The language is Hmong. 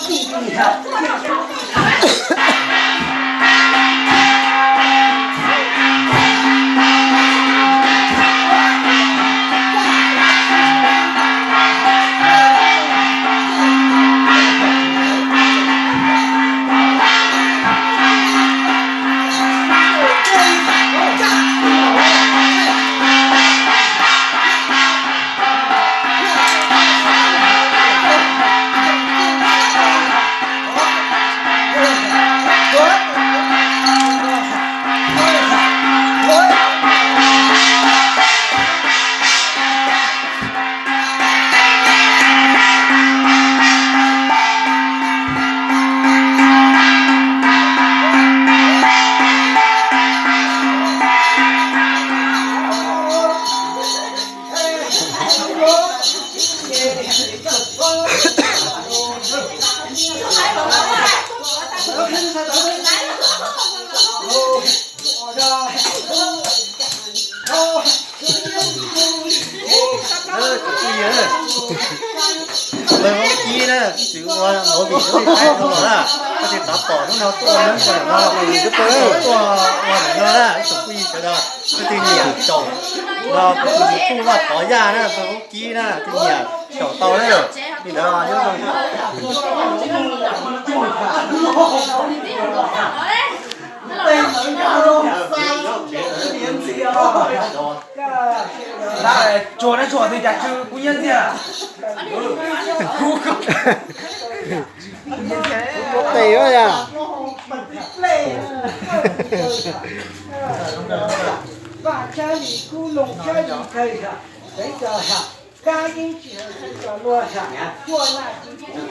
Tus phooj ywg, tus phooj ywg na, ib txwm ua movie rau nej saib tau los na, koj tsis tau pom hnub no tuaj Hmoob ko lawm no, tuaj ua ntawm no na, ib tsoom phooj ywg sawv daws, leej twg nyiam caum los kuv tus YouTube Vaj Pov Yaj na, phooj ywg na, leej twg nyiam caum tau na, li ntawd nyob zoo. Tsuag na, tsuag tias cas tsw kub nyiab ntxiag. Kub tes yog. Vaj tshab li kub, loog tshab li kawg, teev co, kab yeeb tsis hawv txhawj co luaj, cuaj naj tsis pub